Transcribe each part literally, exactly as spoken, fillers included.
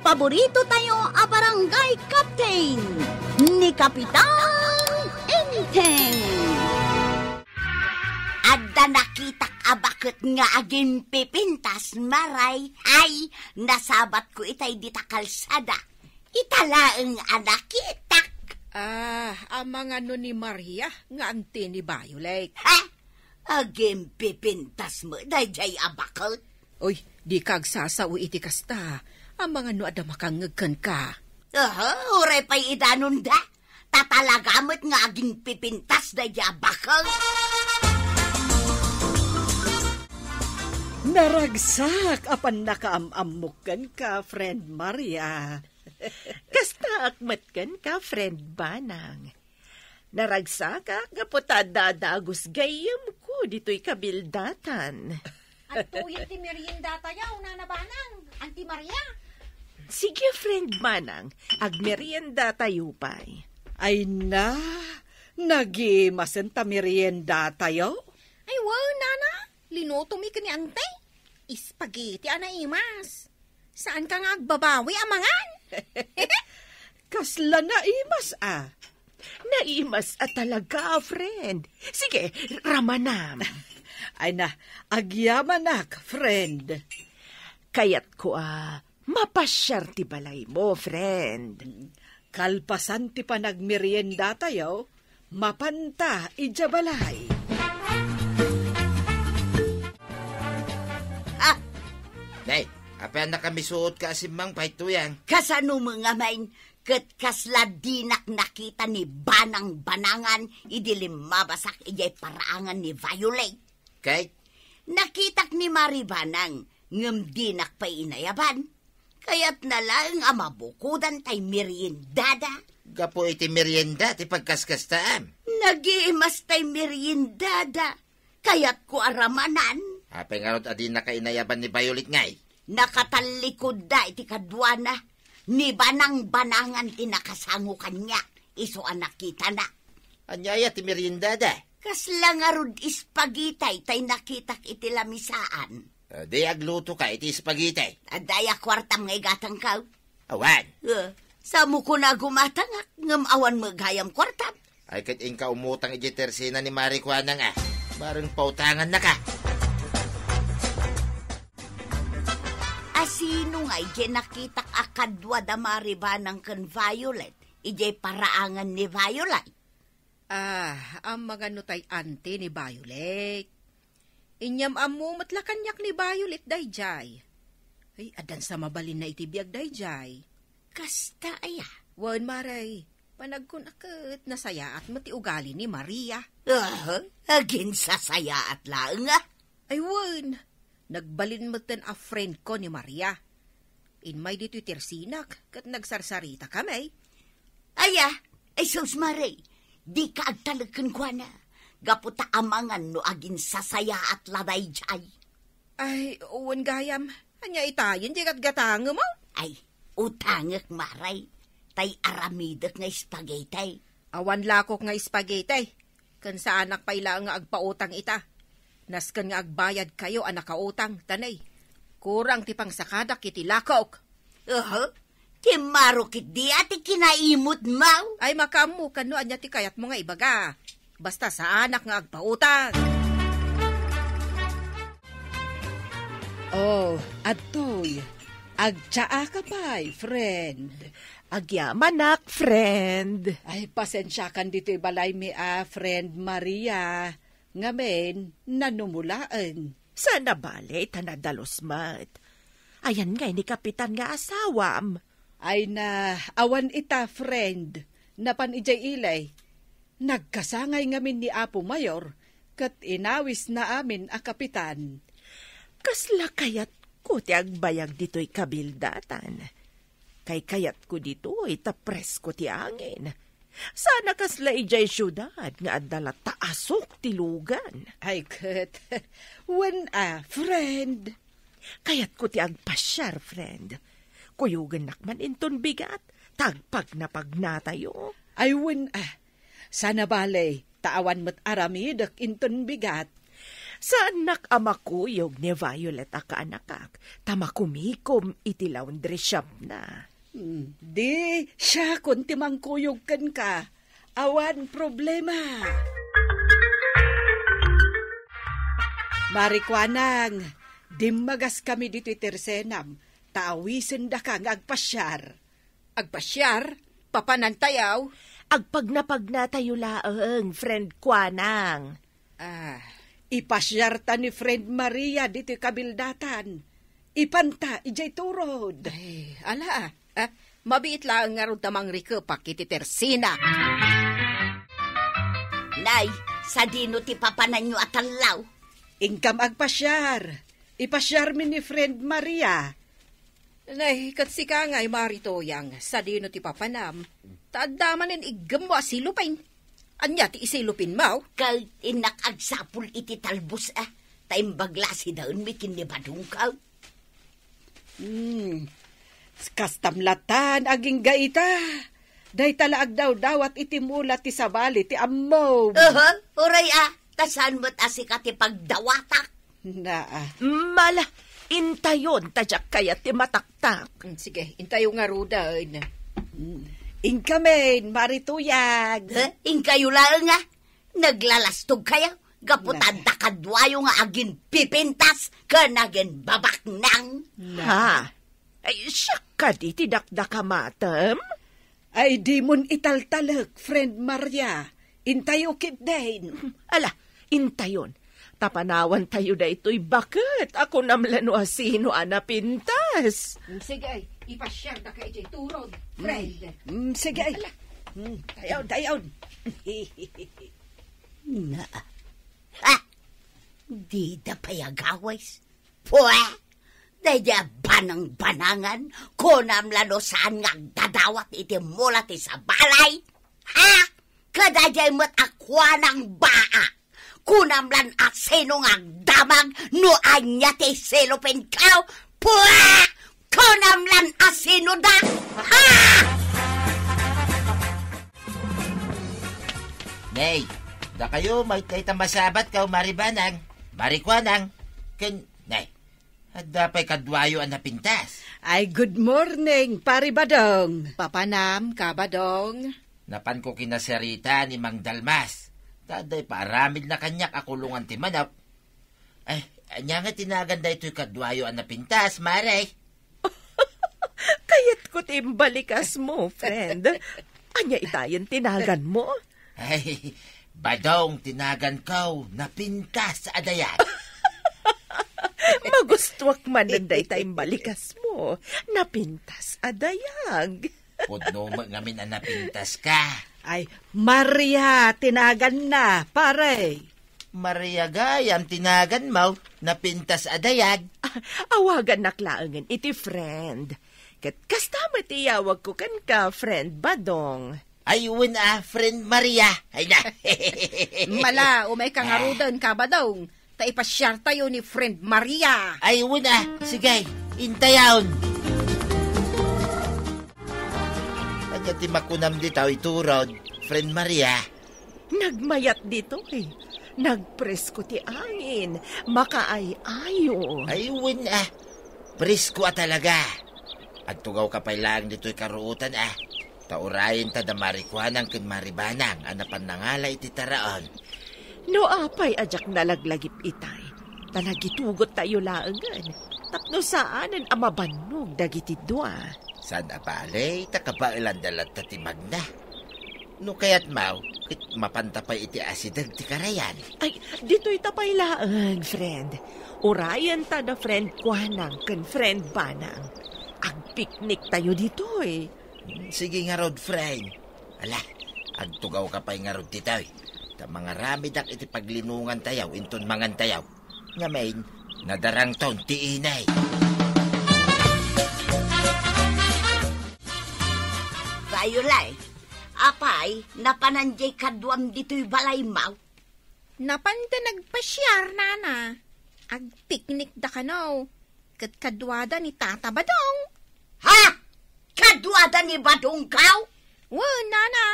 Paborito tayo a barangay captain, ni Kapitan Enteng. Adda nakitak a baket nga agimpipintas, Maray. Ay, nasabat ko itay dita kalsada. Ita laeng a nakitak. Ah, amangan no ni Maria nga anti ni Violet. Ha? Agimpipintas met daydiay a baket? Oy, dika agsasao iti kasta. Amangan no adda makangngeg kenka. Aha, uray pay idanonda. Ta talaga met nga agimpipintas daydiay a baket. Naragsak a pannakaam-ammok kenka, friend Maria. Kastaak met kenka, friend Banang. Naragsakak gapu ta adda a dagus gayyemko ditoy kabildatan. Adtoyen ti meriendatayo, Nana Banang, Auntie Maria. Sige, friend Banang, agmeriendatayo pay. Ay na, nagimasen ta meriendatayo? Ay, wen, Nana, linutomi ken ni Auntie. Spaghetti a naimas. Saanka nga agbabawi a mangan? Kasla naimas a. Naimas a talaga, friend. Sige, ramanam. Ay na, agyamanak, friend. Kayatko a mapasiar ti balaymo, friend. Kalpasan ti panagmeriendatayo, mapanta idiay balay. Ah! Nay, apay a nakamisuot ka a simmangpay, Tuyang? Kasano met ngamin, ket kasla dinak nakita ni Banang Banangan idi limmabasak idiay paraangan ni Violet? Kay? Nakitak ni Mari Banang, ngem dinak pay inayaban. Kayatna laeng a mabukodan tay meriendada. Gapu iti merienda ti pagkaskastaam. Nagimas tay meriendada. Kayatko a ramanan. Apay ngarud a dinaka inayaban ni Violet ngay? Nakatallikudda iti kaduana. Ni Banang Banangan ti nakasango kaniak, isu a nakitana. Ania aya ti meriendada? Kasla ngarud spaghetti tay nakitak iti lamisaan. Ah, di agluto ka iti spaghetti. Adda aya kuartam nga igatangkaw? Awan. Eh, samo kuna gumatangak, ngem awan met gayam kuartam. Ay, ket inka umutang idiay tersina ni Mari Kuanang a. Bareng pautangannaka. Asino nga idiay nakitak a kadua da Mari Banang ken Violet idiay paraangan ni Violet? Ah, amangan no tay anti ni Violet. Inyam-ammo met la kaniak ni Violet daydiay. Ay, addan sa mabalinna iti biag daydiay. Kasta aya? Wen, Mari, panagkunak ket nasayaat met ti ugali ni Maria. Aha, aginsasayaat laeng a. Ay wen, nagbalin metten a friendko ni Maria. Immay ditoy tersinak ket nagsarsaritakami. Aya, ay sus, Mari, dika agtalek kenkuana, gapu ta amangan no aginsasayaat la daydiay. Ay, wen gayam, ania itayen ti gatgatangem, a? Ay, utangek, Mari, tay aramidek nga spaghetti. Awan lakok nga spaghetti. Ken saanak pay laeng nga agpautang ita. Nasken nga agbayadkayo a nakautang, ta nay, kurang ti pangsakadak iti lakok. Aha, ti maro ketdi a ti kinaimutmo. Ay, makaammokan no ania ti kayatmo nga ibaga. Basta saanak nga agpautang. Oh, adtoy. Agtsaaka pay, friend. Agyamanak, friend. Ay, pasensiakan ditoy balaymi a, friend Maria. Ngamin, nanumolaeng. Saan a bale ta nadalus met. Ayan ngay ni Kapitan nga asawam. Ay na, awan ita, friend. Napan idiay ili. Nagkasangay ngamin ni Apo Mayor, ket inawisna amin a kapitan. Kasla kayatko ti agbayag ditoy kabildatan. Kaykayatko ditoy ta presko ti angin. Saan a kasla idiay siudad nga adda latta a sok ti lugan. Ay ket, wen a, friend. Kayatko ti agpasiar, friend. Kuyogennak man inton bigat, ta agpagnapagnatayo. Ay wen a, saan a bale, ta awan met aramidek inton bigat. Saannak a makuyog ni Violet a kaanakak, ta makumikom iti laundry shopna. Hmm, di, siakon ti mangkuyog kenka. Awan problema. Mari Kuanang, dimmagaskami ditoy tersenam, ta awisendaka nga agpasiar. Agpasiar? Papanantayo? Agpagnapagnatayo laeng, friend Kuanang. Ah, ipasiarta ni friend Maria ditoy kabildatan. Ipanta idiay turod. Ay, ala, ah. Ah, mabiit laeng ngarud ta mangrikepak iti tersina. Nay, sadino ti papananyo a tallaw? Inkam agpasiar. Ipasiarmi ni friend Maria. Nay, ket sika ngay, Mari Tuyang, sadino ti papanam? Ta adda manen iggemmo a silupin. Ania ti isilupinmo? Ket innak agsapul iti talbos, a, ta imbag la a sidaenmi ken ni Badongko. Hmm. Kastam latan agingga ita. Dayta la agdawdawat iti mula ti sabali ti ammom. Aha, uray a, ta saan met a sika ti pagdawatak. Naa. Mala, intayon ta diak kayat ti mataktak. Mm, sige, intayo ngaruden. Mm. Inkamin, Mari Tuyang. Ha? Inkayo laeng a? Naglalastog kayo? Gapu ta adda kaduayo nga aginpipintas ken aginbabaknang. Ha? Ay, siak kadi ti dakdakamatem? Ay, dimon italtalek, friend Maria. Intayo ketdin. Ala, intayon. Ta panawantayo daytoy baket a kunam la no asino a napintas. Mm, sige, ay, ipasiardaka idiay turod, friend. Mm, sige, ay. Ala. Mm, dayon, dayon. Na. Ah! Dida pay agawis. Pue! Daydi a banangbanangan, kunam la no saan nga agdadawat iti mula ti sabalay? Ha? Kadaydiay met a kuanang baa? Kunam lan a sino nga agdamag no ania ti silupinko? Pue! Kunam lan a sino da? Ha? Nay, dakayo, may, dayta masabatko, Mari Banang, Mari Kuanang, ken, nay, adda pay kaduayo a napintas. Ay, good morning, Pari Badong. Papanam ka, Badong? Napanko kinasarita ni Mang Dalmas. Ta adda ipaaramidna kaniak a kulongan ti manok. Ay, ania nga tinagan daytoy kaduayo a napintas, Mare? Kayatko ti imbalikasmo, friend. Ania itayen tinaganmo? Ay, Badong tinaganko, napintas a dayag. Magustuak manen dayta imbalikasmo, napintas a dayag. Pudno met ngamin a napintaska. Ay, Maria tinaganna, pare. Maria gayam tinaganmo, napintas a dayag. Ah, awagannak laengen iti friend. Ket kasta met ti iyawagko kenka, friend Badong. Ay, wen a, friend Maria. Ay na. Mala, umayka ngaruden, ka Badong. Ta ipasiartayo ni friend Maria. Ay, wen a. Sige, intayon. Ania ti makunam dita, iturod, friend Maria? Nagmayat ditoy. Nagpresko ti angin. Makaay-ayo. Ay, wen a. Presko a talaga. Agtugawka pay laeng ditoy karuotan, a. Ta urayenta da Mari Kuanang ken Mari Banang a napan nangala iti taraon. No apay a diak nalaglagip itay, ta nagitugottayo laengen, tapno saanen a mabannog dagiti dua. Saan a bale, ta kabaelanda latta ti magna. No kayatmo, ket mapanta pay iti asideg ti karayan. Ay, ditoyta pay laeng, friend. Urayenta da friend Kuanang ken friend Banang. Agpikniktayo ditoy. Sige ngarud, friend. Ala, agtugawka pay ngarud ditoy. Ta mangaramidak iti paglinongantayo inton mangantayo. Ngamin, nadarangton ti init. Violet, apay, napanan diay kaduam ditoy balaymo? Napanda nagpasiar, nana. Agpiknikda kano. Ket kaduada ni Tata Badong. Ha? Kaduada ni Badongko? Wen, nana.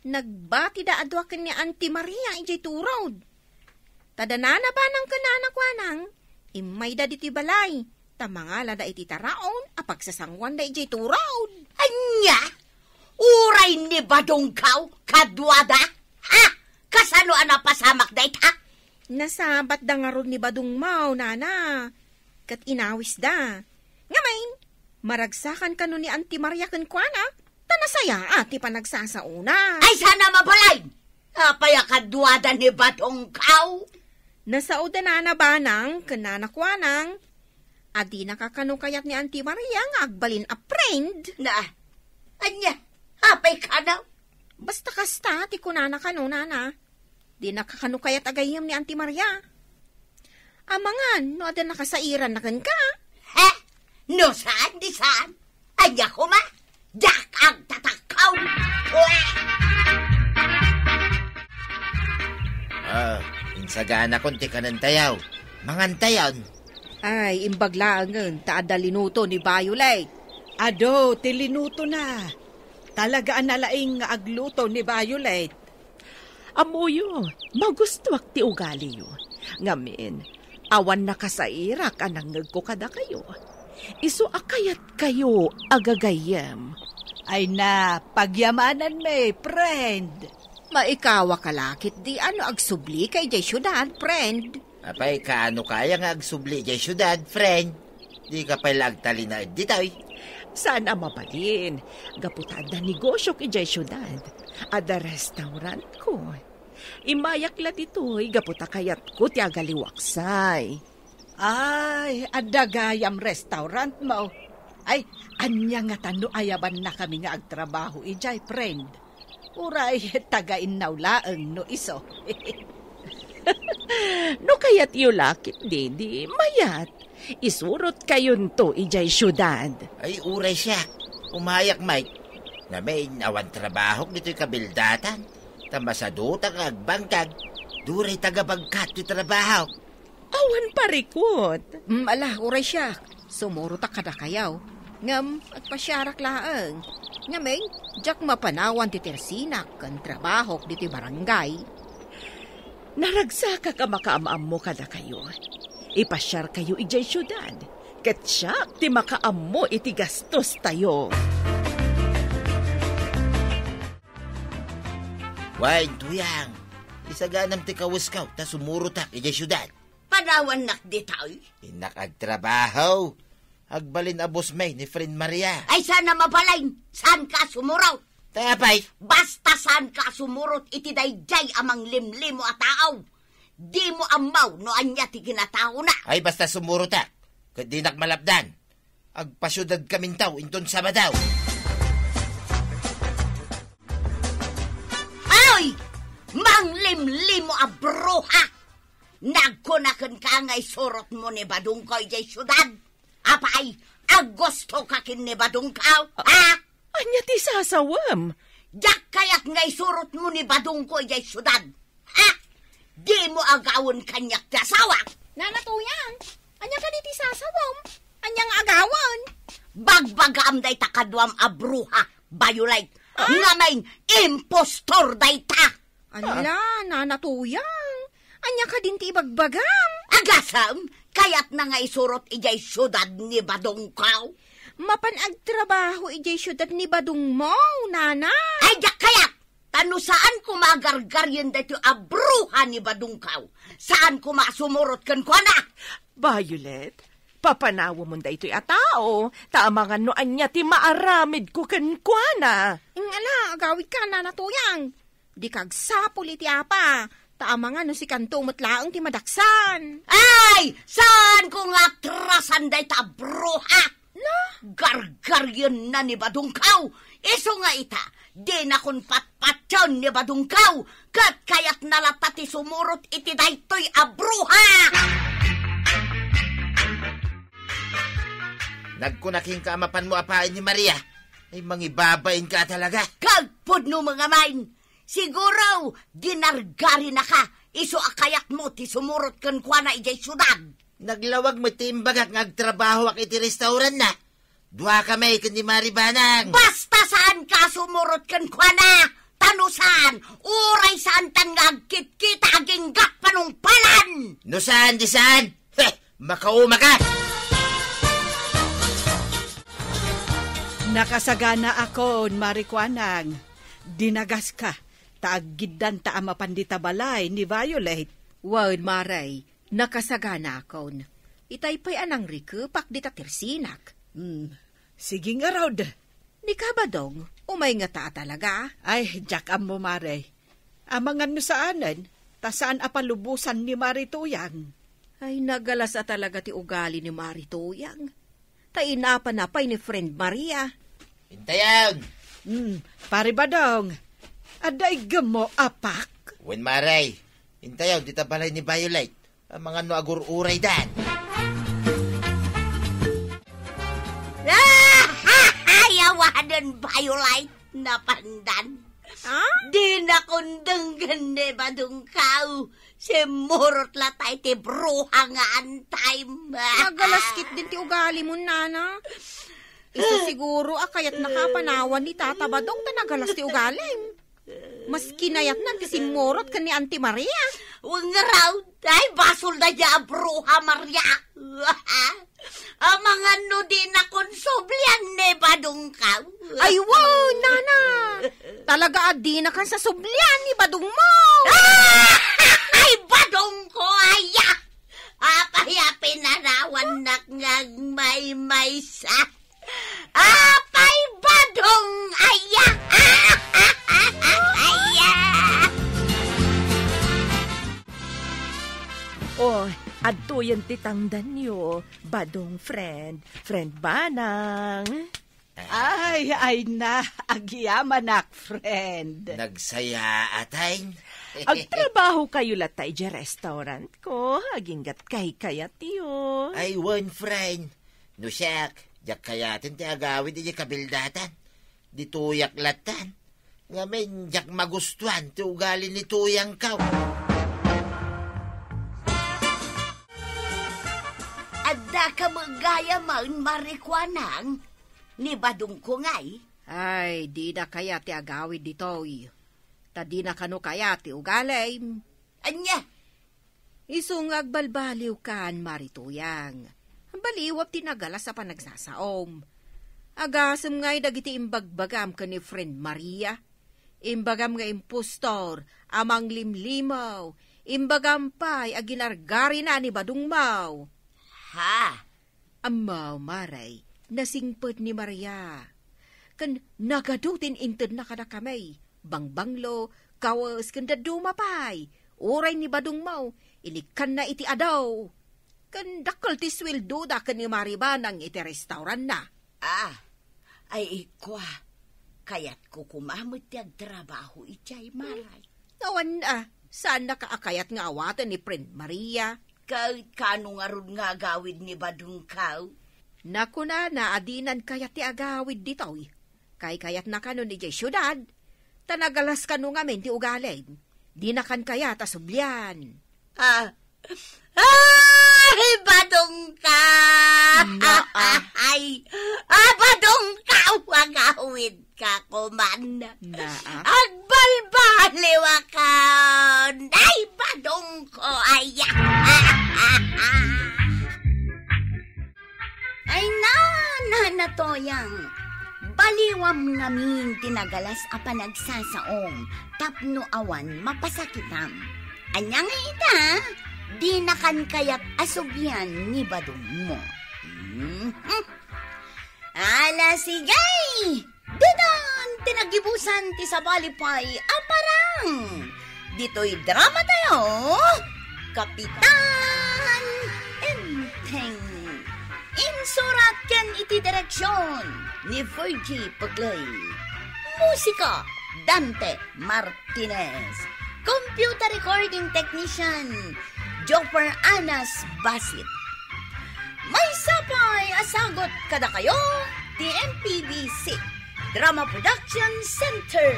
Nagbatida a dua ken ni Auntie Maria idiay turod. Ta da Nana Banang ken Nana Kuanang, immayda ditoy balay, ta mangalada iti taraon a pagsasanguanda idiay turaon. Ania? Uray ni Badongkaw kaduada? Ha? Kasano a napasamak dayta? Nasabatda ngarud ni Badongmaw, nana, ket inawisda. Ngamin, maragsakan kano ni Auntie Maria kenkuana, ta nasayaat ti panagsasaona. Ay, saan a mabalin! Apay a kaduada ni Badongkaw? Nasaoda Nana Banang ken Nana Kuanang a dinaka kano kayat ni Auntie Maria nga agbalin a friend. Na, ania? Apay kano? Basta kasta ti kunana kano, nana. Dinaka kano kayat a gayyem ni Auntie Maria. Amangan no adda nakasairanna kenka. He? No saan, di saan. Ania koma? Diak agtatakkaw! Ah, insaganakon ti kanentayaw. Mangantayon. Ay, imbag laengen ta adda linuto ni Violet. Adu ti linutona. Talaga a nalaing nga agluto ni Violet. Ammoyo, magustuak ti ugaliyo. Ngamin, awan nakasairak a nangngegko kadakayo. Isu a kayatkayo a gagayyem. Ay na, pagyamananmi, friend. Maikawaka la ketdi a no agsublika idiay siudad, friend. Apay, kaano kaya nga agsubli idiay siudad, friend? Dika pay la agtalinaed ditoy. Saan a mabalin, gapu ta adda negosiok idiay siudad. Adda restaurantko. Immayak la ditoy gapu ta kayatko ti agaliwaksay. Ay, adda gayam restaurantmo. Ay, ania ngata no ayabannakami nga agtrabaho idiay, friend? Uray taga-innaw laeng no isu. No kayatyo la ketdi, mayat. Isurotkayonto idiay siudad. Ay, uray siak. Umayak, Mike. Ngamin, awan trabahok ditoy kabildatan. Ta masadutak nga agbangkag. Duray taga-bangkag ti trabahok. Awan parikut. Mm, ala, uray siak. Sumurotak kadakayo. Ngem, agpasiarak laeng. Ngamin, diak mapanawan ti tersinak ken trabahok ditoy barangay. Naragsakak a makaam-ammo kadakayo. Ipasiarkayo idiay siudad. Ket siak ti makaammo iti gastostayo. Wen, Tuyang, isaganam ti kawesko ta sumurotak idiay siudad. Panawannak ditoy? Innak agtrabaho. Agbalin a boss mi ni friend Maria. Ay, saan a mabalin? Saanka a sumurot? Ta apay? Basta saanka a sumurot iti daydiay a manglimlimo a tao. Dimo ammo no ania ti kinataona. Ay, basta sumurotak. Ket dinak malapdan. Agpasiudadkaminto inton Sabado. Ay! Manglimlimo a bruha! Nagkuna kenka nga isurotmo ni Badongko idiay siudad? Apay, aggustoka ken ni Badongko, ha? Ania ti sasawem? Diak kayat nga isurotmo ni Badongko idiay siudad. Ha? Dimo agawen kaniak ti asawak? Nana Tuyang, ania kadi ti sasawem? Ania nga agawen? Bagbagaam dayta kaduam a bruha, Violet. Ah? Ngamin, impostor dayta. Ala, Nana Tuyang, ania kadin ti ibagbagam? Agasem, kayatna nga isurot idiay siudad ni Badongko. Mapan agtrabaho idiay siudad ni Badongmo, Nana. Ay, diak kayat! Ta no saan koma a gargarien daytoy a bruha ni Badongko, saan koma a sumurot kenkuana. Violet, papanawemon daytoy a tao, ta amangan no ania ti maaramidko kenkuana. Ing, ala, agawidka, Nana Tuyang. Dika agsapul iti apa, ta amangan no sikanto met laeng ti madaksan. Ay, saanko nga atrasan dayta a bruha. La? Gargarienna ni Badongko. Isu nga ita, dinakon patpatien ni Badongko, ket kayatna latta ti sumurot iti daytoy a bruha. Nagkuna kenka a mapanmo a paay ni Maria. Ay, mangibabainka talaga. Kagpudno, mga main. Siguro, ginargarinaka, isu a kayatmo ti sumurot kenkuana idiay siudad. Naglawag met ti imbagak nga agtrabahoak iti restaurantna. Duakami ken ni Mari Banang. Basta saanka a sumurot kenkuana, ta No saan, uray saantan nga agkitkita agingga panungpalan! No saan, di saan? Heh, makauma ka! Nakasaganaakon, Mari Kuanang. Dinagaska, ta aggiddanta a mapan dita balay ni Violet. Wen, Mari, nakasaganaakon. Itay pay a nangrikepak dita tirsinak. Hmm, sige ngarud. Ni Kabadong, umay ngata a talaga? Ay, diak ammo, Mari. Amangan no saanen, ta saan a palubosan ni Mari Tuyang. Ay, nagalas a talaga ti ugali ni Mari Tuyang. Ta inapana pay ni Friend Maria. Intayon! Hmm, Pari Badong, adda iggemmo, apak? Wen, Mari. Intayon, dita balay ni Violet. Amangan no agur-uraydan. Ay, awanen, Violet, napandan. Ah? Dinakon denggen ni Badongkaw. Simmurot latta iti bruha nga antay. Nagalas ketdin ti ugalimo, nana. Isu siguro a kayatnaka a panawan ni Tata Badong ta nagalas ti ugalim. Mas kinayatna ti simmurot ken ni Auntie Maria. Wengraw, ay, basol dayta a bruha, Maria. Amangan no dinakon sublian ni Badongkaw. Ay, wen, nana. Talaga a dinakan sa sublian ni Badongmo. Ay, Badongko, aya. Apay a pinanawannak nga agmaymaysa? Apay, Badong, aya. Aya. Oh, adtoyen ti tangdanyo, Badong Friend, Friend Banang. Ay, ay na, agyamanak, friend. Nagsayaat, ay. Agtrabaho kayo latta idiay restaurant ko, aginggat kaykayatyo. Ay, wen, friend. No siak, diak kayaten ti agawid idiay kabildatan. Ditoyak latan. Ngamin, diak magustuan ti ugali ni Tuyangko. Adda ka met gayam, Mari Kuanang? Ni Badongko ngay? Ay, dida kayat ti agawid ditoy. Ta dina kano kayat ti ugalim. Ania? Isu nga agbalbaliwkan, Mari Tuyang. Baliwam ti nagalas a panagsasaom. Agasem ngay dagiti imbagbagam ken ni Friend Maria. Imbagam nga impostor a manglimlimaw. Imbagam pay a ginargarina ni Badongmo. Ha? Ammo, Mari, nasingpet ni Maria. Ken nagadu ti intedna kadakami, bangbanglo, kawes, ken dadduma pay. Uray ni Badongmo, inikkanna iti adu. Ken dakkel ti sueldoda ken ni Mari Banang iti restauranna. Ah, ay, ikua, kayatko koma met ti agtrabaho idiay, Mari. Awan, ah, saannaka a kayat nga awaten ni Friend Maria? Ket kano ngarud nga agawid ni Badongko? Nakunana a dinan kayat ti agawid ditoy. Kaykayatna kanon idiay siudad, ta nagalas kano ngamin ti ugalim. Dinakan kayat a sublian. Ah, ay, Badongko! Naa. Ay, ah, Badongko, agawidka koman. Naa. Agbalbaliwakon! Ay, Badongko, ay! Ay, na, na, na, Tuyang. Baliwam ngamin ti nagalas a panagsasaom tapno awan mapasakitam. Ania nga ita, dinakan kayat a sublian ni Badongmo. Mhm. Ala, sige! Ditan ti nagibusan ti sabali pay a parang. Ditoy dramatayo, Kapitan Enteng. Insurat ken iti direksion ni Virgie Puglay. Musika, Dante Martinez. Computer recording technician, Joffer Anas Basit. Maysa pay a sagut kadakayo ti M P B C Drama Production Center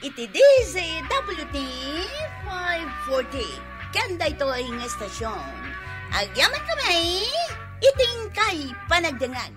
iti D Z W T five forty. Ken daytoy nga estasion, agyamankami iti inkay panagdengngeg.